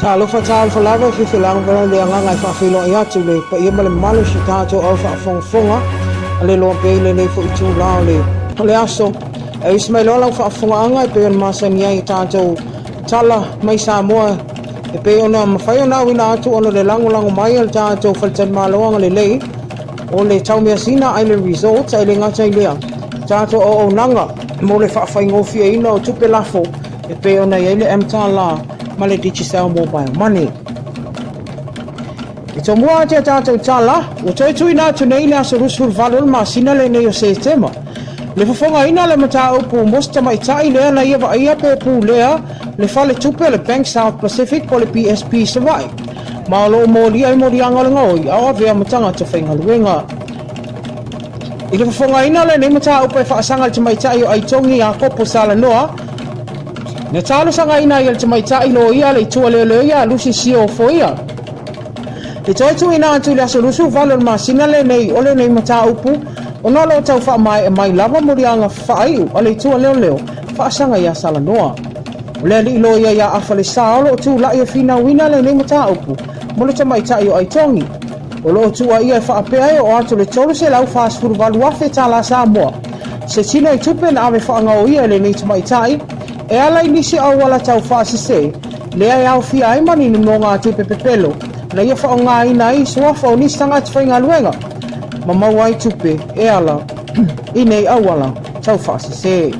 Talofa talofa lava e fefelaga vala le agaga e faafeiloai atu le paia ma le mamalu o si tatou au faafogafoga a le loa pea i lenei foi itulā o le o le aso. E usi mai loa lau faafofogaaga e pei ona masani ai i tatou tala mai Samoa e pei ona mafai ona auina atu ona o le lagolago mai a le tatou faletalimalo agalelei o le Taumeasina Island Resort ae le gata i lea tatou auaunaga mo le faafaigofieina o tupe lafo e pei ona i ai le MTAL ma le Digicel Mobile Money. I tomua atu a tatou tala, ua toe tuuina atu nei i le aso 28 o le masina lenei o Setema. Le fofogaina o le mataupu mo se tamaitai lea na ia vaaia pe pulea le faletupe o le Bank South Pacific po o le BSP i Savaii, ma o lo o molia i moliaga o le gaoi a o avea ma tagata faigaluega. I le fofogaina o lenei mataupu e faasaga i le tamaitai o Aitogi Iakopo Salanoa, na talosagaina ai e le tamaitai loia a le Itu a Leoleo ia Lucy Sio Foia. I toe tuuina atu i le aso 28 o le masina lenei o lenei mataupu ona o lo o tau faamaea mai lava moliaga faaiu a le Itu a Leoleo faasaga ia Salanoa. O le alii loia ia Afa Lesa o lo o tulai e finauina lenei mataupu mo le tamaitai o Aitogi. O lo o tuuaia e faapea e oo atu le $348,000 tala Samoa se tino i tupe na ave faagaoia e lenei tamaitai e ala i nisi auala tau faasese lea e aofia ai ma ni nonogatupe pepelo na ia faaaogaina ai suafa o nisi tagata faigaluega ma maua ai tupe e ala i nei auala tau faasese.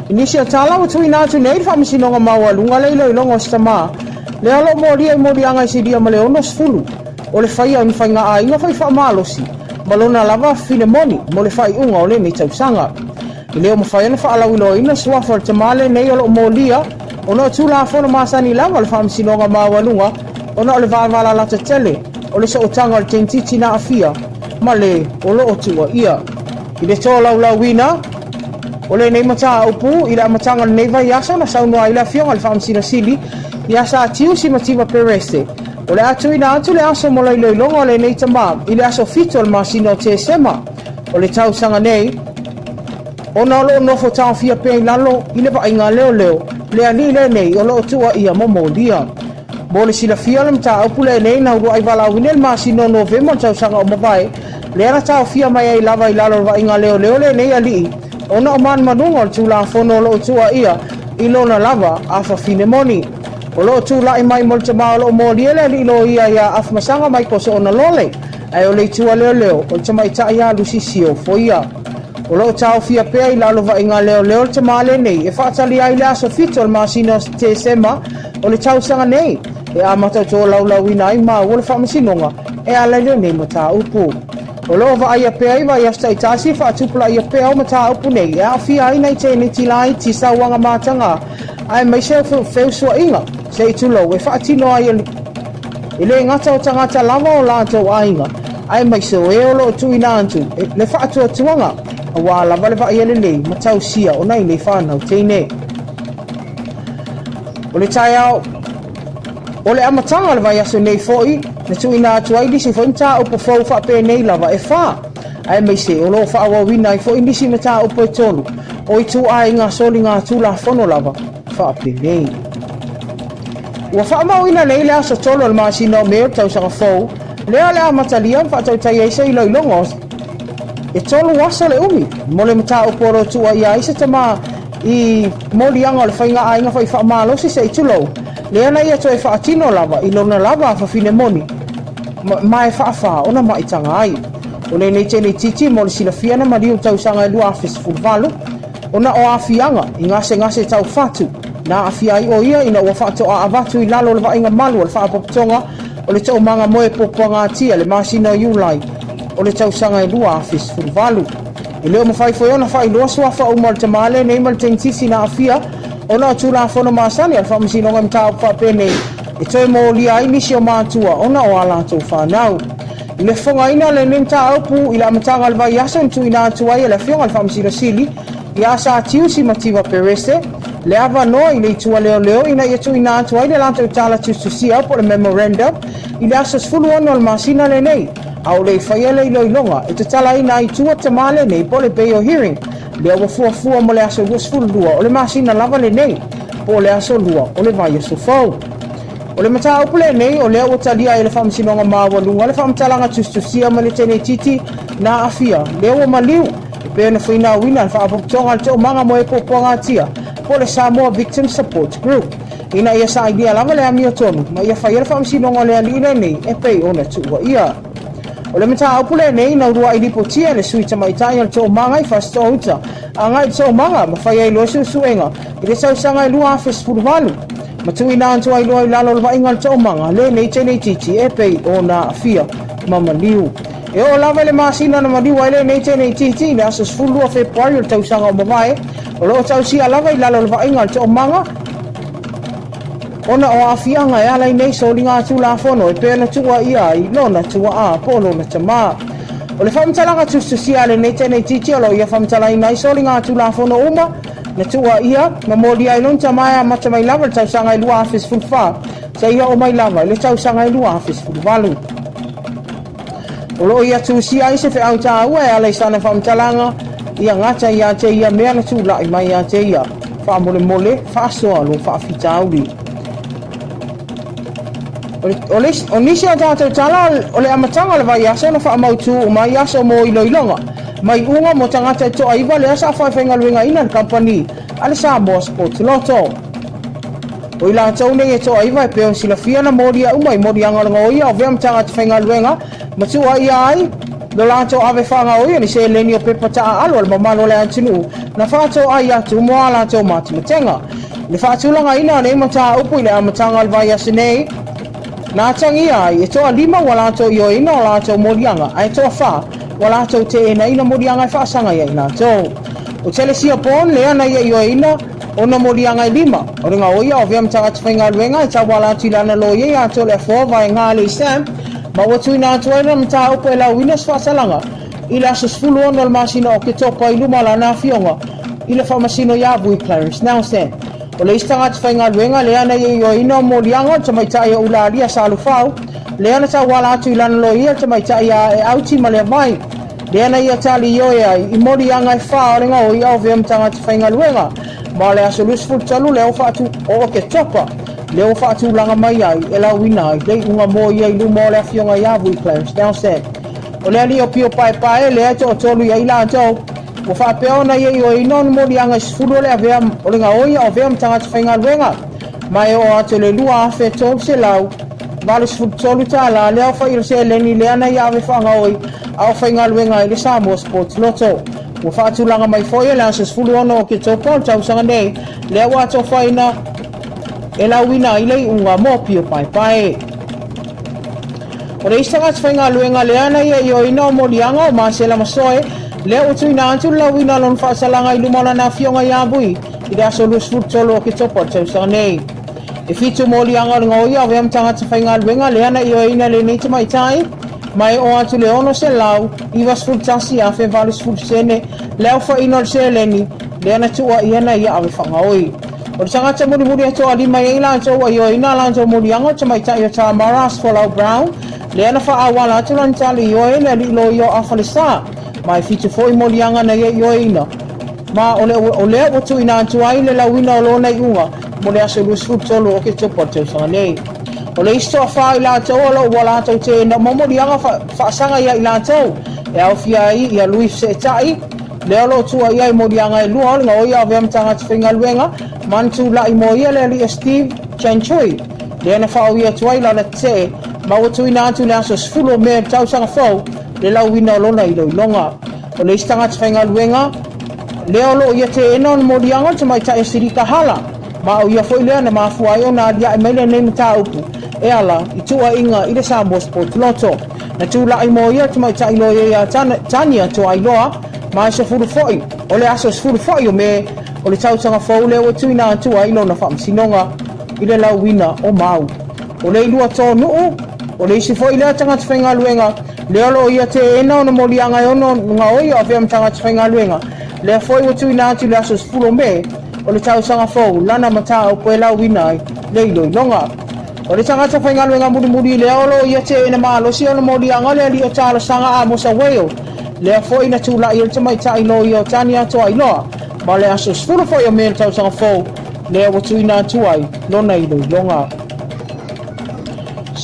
I nisi o tala ua tuuina atu nei le Faamasinoga Maualuga le iloiloga o se tama lea o lo o molia i moliaga e silia ma le 60 o le faia o ni faigaaiga fai faamalosi ma lona lava fine moni mo le faaiuga o lenei tausaga. E le o mafai ona faalauiloaina suafa o le tama lenei o lo o molia ona o Tulafono masani lava o le Faamasinoga Maualuga ona o le valavalalata tele o le sootaga o le tentiti na aafia ma le o lo o tuuaia. I le tolaulauina o lenei mataupu i le amataga o lenei vaiaso na saunoa ai le Afioga i le Faamasino Sili ia Satiusi Mativa Perese, o le a tuuina atu le aso mo le iloiloga o lenei tama i le aso 7 o le masina o Tesema o le tausaga nei, ona o lo o nofo taofia pea i lalo i le vaaiga a leoleo le alii lenei o lo o tuuaia mo molia. Mo le silafia o le mataupu lenei na uluai valaauina i le masina o Novema o le tausaga ua mavae, lea na taofia mai ai lava i lalo o le vaaiga leoleo lenei alii ona o manumanuga o le Tulafono o lo o tuuaia i lona lava afafine moni. O lo o tulai mai mo le tama o lo o molia le alii loia ia Afamasaga Michael Soona Lole, ae o le itu a leoleo o le tamaitai ia Lucy Sio Foia. O lo o taofia pea i lalo vaaiga leoleo le tama lenei e faatali ai le aso 7 o le masina o Tesema o le tausaga nei e amata tolaulauina ai maua le faamasinoga e ala i lenei mataupu. O lo o vaaia pea i vaiaso taitasi e faatupulaia pea o mataupu nei e aafia ai nai teneti laiti sauaga mataga aemaise o feusuaiga se i tulou e faatino ai e le gata o tagata lava o latou aiga aemaise o e o lo o tuuina atu le faatuatuaga aua lava le vaaia lelei ma tausia o nai nei fanau teine. O le taeao o le amataga o le vaiaso nei foi, na tuuina atu ai nisi foi mataupu fou faapenei lava e fa, aemaise o lo o faaauauina ai foi nisi mataupu e tolu o ituaiga soligatulafono lava faapenei. Ua faamauina nei le aso 3 o le masina o Me o le tausaga fou, lea o le a amatalia ma faatautai ai se iloiloga o e tolu aso le umi mo le mataupu o lo o tuuaia ai se tama I moliaga o le faiga aiga fai faamalosi se i tulou, lea na ia toe faatino lava i lona lava afafine moni, ma e faafā ona maitaga ai. O lenei tenetiti mo le silafia na maliu tausaga e 2018, ona o aafiaga i gasegase tau fatu na aafia ai o ia ina ua faatoa avatu i lalo o le vaaiga malu a le Faapopotoga o le Toomaga Moe Puapuagatia le masina o Iulai o le tausaga e 2018. E le o mafai foi ona faailoa suafa uma o le tama lenei ma le tenitisi na aafia ona o Tulafono masani a le Faamasinoga i mataupu faapenei e toe molia ai nisi o matua ona o a latou fanau. I le fofogaina o lenei mataupu i le amataga o le vaiaso na tuuina atu ai e le Afioga i le Faamasino Sili ia Satiusi Mativa Perese le avanoa i le itu a leoleo ina ia tuuina atu ai le latou tala tusitusia po o le memorandum i le aso 16 o le masina lenei. A o le i faia le iloiloga e tatalaina ai tua tama lenei po o le bail hearing lea ua fuafua mo le aso 22 o le masina lava lenei. po o le Aso Lua o le vaiaso fou. O le mataupu lenei o lea ua talia ai e le Faamasinoga Maualuga le faamatalaga tusitusia mai le teneititi na aafia lea ua maliu e pei ona finauina le Faapotopotoga a le Toomaga mo e Puapuagatia po o le Samoa Victim Support Group ina ia sailia lava le amiotonu ma ia faia le faamasinoga o le alii lenei e pei ona tuuaia. O le mataupu lenei na uluai lipotia e le sui tamaitai o le Toomaga i Fasitoouta agai i le Toomaga ma fai ai loa suesuega i le tausaga e 2018 ma tuuina atu ai loa i lalo o le vaaiga a le Toomaga lenei teneititi e pei ona aafia ma maliu. E oo lava i le masina na maliu ai lenei teneititi i le aso 12 Fepuari o le tausaga ua mavae, o lo o tausia lava i lalo o le vaaiga a le Toomaga ona o aafiaga e ala i nei soligatulafono e pei ona tuuaia ai lona tuaa po o lona tama. O le faamatalaga tusitusia a lenei teneititi o lo o ia faamatalaina ai soligatulafono uma na tuuaia ma molia ai lona tama e amata mai lava i le tausaga e 2014 seia oo mai lava i le tausaga e 2018. O lo o ia tusia ai se feau taua e ala i sana faamatalaga, Ia gata ia te ia mea na tulai mai ia te ia. Faamolemole, faasoa lou faafitauli. O, le, o nisi o tatou tala o le amataga o le vaiaso na faamautu uma ai aso mo iloiloga ma iuga mo tagata e toaiva lea sa faifaigaluegaina le kamupani a le Samoa Sports Lotto. O i latou nei e toaiva e pei ona silafia na molia uma i moliaga o le gaoia o vea ma tagata faigaluega ma tuuaia ai lo latou ave faagaoia ni seleni o pepa taaalo a le mamalu o le atunuu na faatoai atu mo a latou matematega. I le faatulagaina o nei mataupu i le amataga o le vaiaso nei, na atagia ai e toalima ua latou ioeina o latou moliaga ae toafa ua latou teenaina moliaga e faasaga ia i latou. O Telesia Born lea na ia ioeina Ona moliaga e lima, o le gaoia o avea ma tagata faigaluega e tauala atu i lana loia ia Toleafoa vaega a le Sam, ma ua tuuina atu ai lana mataupu e lauina se faasalaga i le aso 16 o le masina o Oketopa i luma o lana afioga i le Faamasino ia Vui Clarence Nelson. O le isi tagata faigaluega lea na ia ioeina o moliaga o le tamaitai o Ulalia Salufau, lea na tauala atu i lana loia le tamaitai ia Eauti Maleavai. Lea na ia tali ioe ai i moliaga e fa o le gaoi a o vea ma tagata faigaluega, ma o le aso 23 lea ua faatu, o Oketopa, lea ua faatulaga mai ai e lauina ai le iuga mo ia i luma o le afioga ia Vui Clarence Nelson. O le alii o Pio Paepae lea e toatolu ia i latou, ua faapea ona ia ioeina ona moliaga e 10 o le avea o le gaoi a o vea ma tagata faigaluega, ma e oo atu i le 2383 tala le aofai o le seleni lea na ia ave faagaoi a o faigaluega ai le Samoa Sports Lotto. Ua faatulaga mai foi e le aso 16 o Oketopa o le tausaga nei lea ua atofaina e lauina ai le iuga mo Pio Paepae. O le isi tagata faigaluega lea na ia ioeina o moliaga o Masela Masoe lea ua tuuina atu le lauina o lona faasalaga i luma o lana afioga ia Vui i le aso 23 o Oketopa o le tausaga nei. E fitu moliaga o le gaoia avea ma tagata faigaluega lea na ioeina lenei tamaitai ma e oo atu le 691,080 sene le aofaiina o le seleni lea na tuuaia na ia ave faagaoi. O le tagata mulimuli e toalima i ai latou ua ioeina a latou moliaga o le tamaitai o Tamara Asfolau Brown lea na faaauala atu lana tali ioe i le alii loia o Afalesa ma e fitu foi moliaga na ia ioeina ma o le o lea ua tuuina atu ai le lauina o lona iuga mo le aso 23 o Oketopa o le tausaga nei. O le isi toafa i latou o lo o ua latou teena uma moliaga faasaga ia i latou, e aofia ai ia Louis Seetai, lea o lo o tuuaia i moliaga e lua o le gaoia avea ma tagata faigaluega, ma na tulai mo ia le alii o Steve Chanchui, lea na faaui atu ai lana tetee ma ua tuuina atu i le aso 10 o Me le tausaga fou le lauina o lona iloiloga. O le isi tagata faigaluega lea o lo o ia teena ona moliaga o le tamaitai o Sirika Hala, ma o ia foi lea na mafua ai ona aliae mai lenei mataupu e ala i tuuaiga i le Samoa Sports Lotto. Na tulai mo ia le tamaitai loia ia Tania Toailoa, ma e 10 foi, o le aso 10 foi o Me o le tausaga fou lea ua tuuina atu ai lona faamasinoga i le lauina o mau. O le ilua Tōnu'u, o le isi foi lea tagata faigaluega lea o lo o ia teena ona moliaga e ono gaoi o avea ma tagata faigaluega, lea foi ua tuuina atu i le aso 10 o Me o le tausaga fou lana mataupu e lauina ai le iloiloga. O le tagata faigaluega mulimuli lea o lo o ia teena malosi ona moliaga o le alii o Talosaga Amosa Whale, lea foi na tulai ai le tamaitai loia o Tania Toailoa, ma o le aso 10 foi o Me o le tausaga fou. lea ua tuuina atu ai lona iloiloga.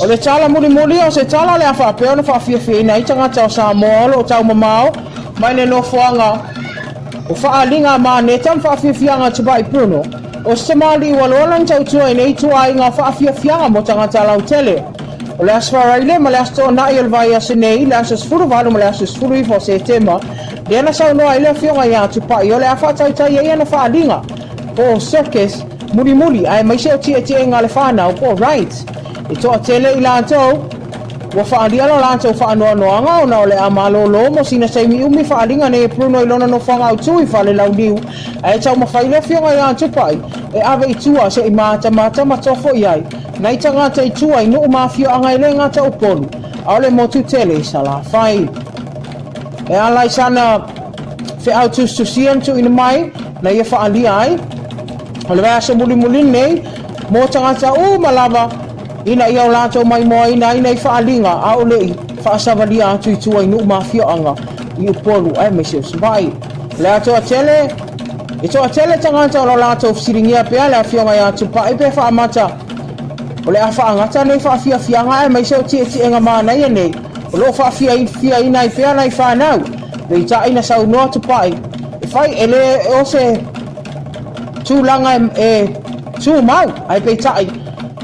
O le tala mulimuli o se tala o le a faapea ona faafiafiaina ai tagata o Samoa o lo o taumamao mai le nofoaga o Faaaliga a Maneta ma Faafiafiaga a Tupai Bruno, o se tamalii ua loa lana tautua i nei ituaiga faafiafiaga mo tagata lautele. O le Aso Faraile ma le Aso Toonai o le vaiaso nei, le aso 18 ma le aso 19 o Setema, lea na saunoa ai le Afioga ia Tupai o le a faataitai ai ana faaaliga, po o circus, mulimuli, aemaise o tietiega a le fanau, po o rides. E toatele i latou ua faaalia lo latou faanoanoaga ona o le a malolo mo sina taimi umi faaaliga nei e Bruno i lona nofoaga autu i Falelauniu, ae taumafai le Afioga ia Tupai e ave i tua se i matamata ma tofo i ai nai tagata i tua i nuu ma afioaga e le gata Upolu a o le motu tele i Salafai. E ala i sana feau tusitusia na tuuina mai na ia faaalia ai o le vaiaso mulimuli lenei mo tagata uma lava ina ia o latou maimoaina ai nei faaaliga a o le i faasavalia atu i tua i nuu ma afioaga i Upolu aemaise o Savaii. O le a toatele, e toatele tagata o lo latou fesiligia pea le Afioga ia Tupai pe faamata o le a faagata nei faafiafiaga aemaise o tietiega manaia nei o lo o faafiafiaina ai pea nai fanau. Peitai na saunoa Tupai e fai e le o se tulaga e tumau ae peitai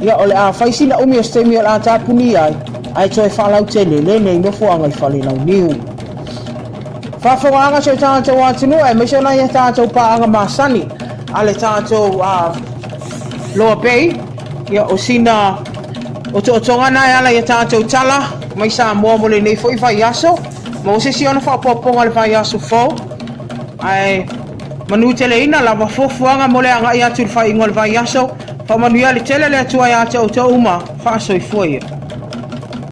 ia o le a fai sina umi o se taimi o le a tapunia ai ae toe faalautele lenei nofoaga i Falelauniu. Faafofogaaga si o tatou atunuu aemaise o nai a tatou paaga masani a le tatou Lower Bay. Ia, o sina otootoga na e ala i a tatou tala mai Samoa mo lenei foi vaiaso. Maua se isi ona faaopoopoga i le vaiaso fou. Ae manuteleina lava fuafuaga mo le agai atu i le faaiuga o le vaiaso. Faamanuia le tele le Atua ia te outou uma. Faasoifua ia.